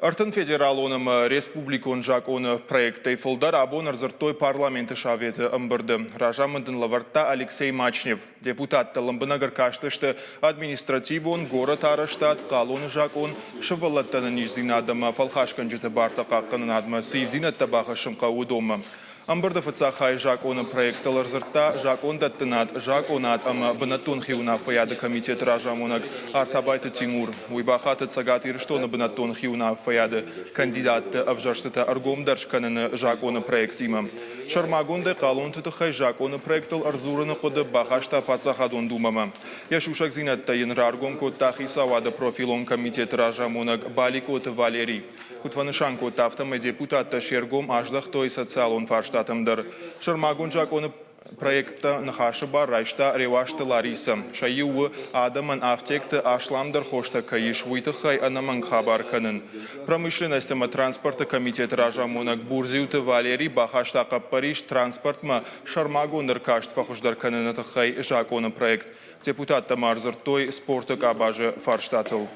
30 федералон ӕмӕ республикон закъоны проекттӕй фылдӕр абон ӕрдзырдтой Парламенты Советы ӕмбырды. Разамынд ын лӕвӕрдта Алексей Мачнев. Депутаттӕ лӕмбынӕг ӕркастысты административон, горӕтарӕзтад, хъалоны закъон, сывӕллӕтты ӕнӕниздзинад ӕмӕ фӕлхасгӕнджыты бартӕ хъахъхъӕнынадмӕ цы ивдзинӕдтӕ бахӕссын хъӕуы, уыдонмӕ. Ӕмбырды фыццаг хайы закъоны проектыл ӕрдзырдта закъондӕттынад, закъонад ӕмӕ бынӕттон хиуынаффӕйады комитеты разамонӕг Артабайты Тимур. Уый бахатыд Цӕгат Ирыстоны бынӕттон хиуынаффӕйады кандидатты ӕвзӕрстытӕ ӕргомдӕр скӕныны закъоны проектимӕ. Сӕрмагондӕй хъалонты тыххӕй закъоны проектыл ӕрдзурыны хъуыды бахаста Паддзахадон Думӕмӕ. Йӕ сусӕгдзинӕдтӕ йын раргом кодта Хицауады профилон комитеты разамонӕг Баликъоты Валерий. Куыд фӕнысан кодта, афтӕмӕй депутаттӕ се ргом аздӕхтой социалон фарстатӕм дӕр. Сӕрмагонд закъоны проекттӕ ныхасы бар райста Реуазты Ларисӕ. Сӕ иу у, адӕмӕн афтекты асламдӕр хостӕ кӕй ис, уый тыххӕй ӕнӕмӕнг хабар кӕнын. Промышленность ӕмӕ транспорты комитеты разамонӕг Бурдзиуты Валерий бахаста хъӕппӕрис транспортмӕ сӕрмагонд ӕркаст фӕхуыздӕр кӕныны тыххӕй закъоны проект. Депутаттӕ ма ӕрдзырдтой спорты къабазы фарстатыл.